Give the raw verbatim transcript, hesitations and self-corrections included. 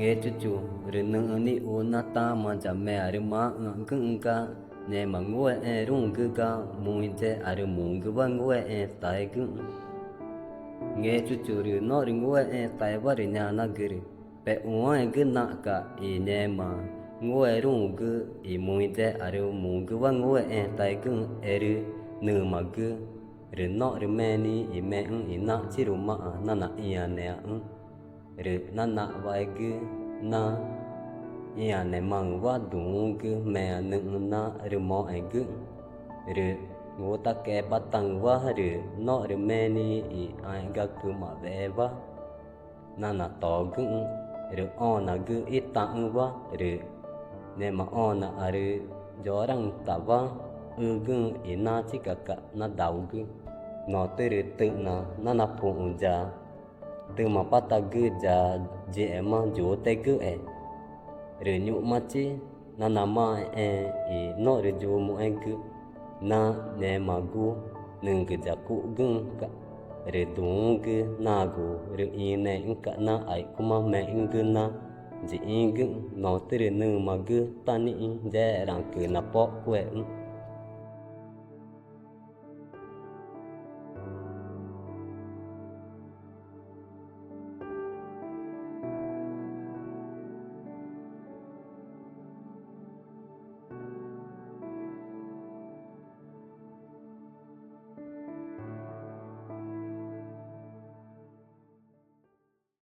Ngechuchu rü nüxü̃ nixu na tama ya meãrü maxü̃ã̱xgüxü̃ ga ngẽma ngúexẽẽruü̃gü ga muĩyearü mugüwa ngúexẽẽtaegüxü̃. Ngechuchu rü norü ngúexẽẽtaewa rü ñanagürü: —Pexuãẽgü naxca̱x i ngẽma ngúeruü̃gü i muĩyearü mugüwa ngúexẽẽtaegüxü̃ erü nümagü: —Rü norü meni i mexü̃ i naxchirumaã na naxĩãneãxü̃. Rü nanaxwa̱xegü na ĩãnemaü̃wa duü̃xü̃gü meã nüxü̃ narümoxẽgüxü̃. Rü ngutaque̱xebataü̃wa rü norü meni i ãẽ̱xgacümawe̱xewa nanatogüxü̃. Rü õnagü ítaxü̃wa rü ngẽma õnaãrü yoraü̃tawa ügüxü̃ i nachicaca̱x nadaugü. Notürü tüxna nanapuxü̃ ya tümapatagü ya yixema yutegüxe. Rü ñu̱xũchi nanamaxẽxẽẽ i norü yumuxẽgü na ngẽmagu nügü ya cu̱xgüxü̃ca̱x. Rü duü̃xü̃gü nagu rüxĩnüẽxü̃ca̱x na aixcuma mexü̃gü na yixĩgüxü̃. Notürü nümagü tá nixĩ yexeraãcü napoxcuexü̃.